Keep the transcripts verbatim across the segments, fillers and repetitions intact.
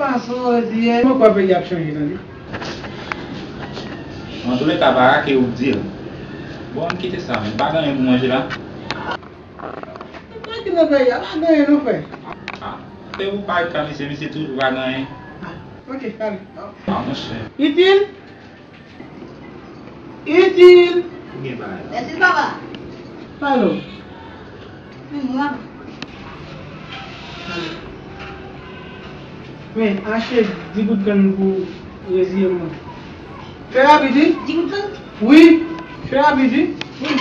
Fason yo di, mwen kwè peyi ap chanje, tande. Antouleka, barake ou di l. Bon, ann kite sa, men pa gen anyen pou manje la. Mwen ki nan peyi a, pa gen anyen non, frè. Ah, te ou pa ka misye, misye toujou pa gen anyen. Ah, ok, ale. Ah, monchè. Itil? Itil! Ou gen bagay la. Mèsi, papa. Pale. Vin, mwen. Men, achte di goud kann pou reziye mwen. Fè rapid, wi. Di goud kann? Wi, fè rapid, wi. Wi.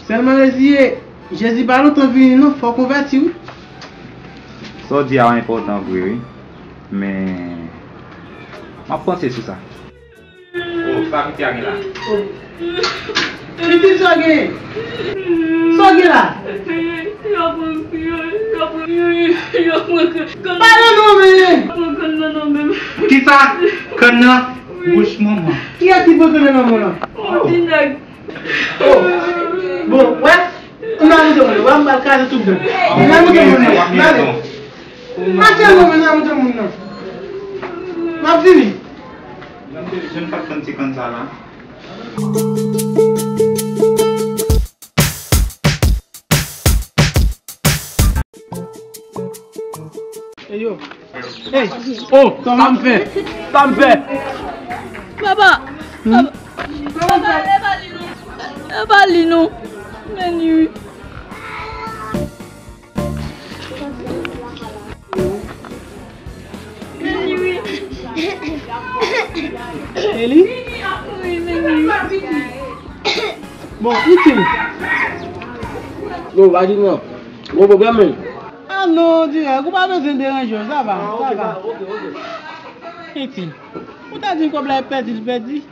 Sèlman reziye, Jezi pa lontan vini non, fò w konvèti wi. Sa w di a enpòtan vre wi, men m ap panse sou sa. Oh, sa Piti a gen la? Oh. Piti, sa w gen? Sa w gen la? Yo pran, yo, yo pran, yo pran kann. Pale non, men! Yo pran kann nan nan men m. Kisa? Kann nan? Wi. Wouch manman. Kiyès ki pran kann nan nan men w lan? Yon ti nèg. Oh. Bon, wè. Ann al montre moun nan. Wè, m pral kraze tout dan. Ann al montre moun nan. Ann al. Mache non, men ann al montre moun nan. M ap vini. Jan m te, jan m t ap tann ti kann sa la. Ey, yo. Ey, oh, sa m fè? Sa m fè? Papa! Hmm? Papa, e pa li non. E pa li non. Men li wi. Men li wi. E li? Wi, men li wi. Bon, itil. Yo, pa di non. Gwo pwoblèm, men. Ah non, dirèk, ou pa bezwen deranje w, sa va, sa va. Itil. Ou ta di m kòb la e pèdi, l pèdi.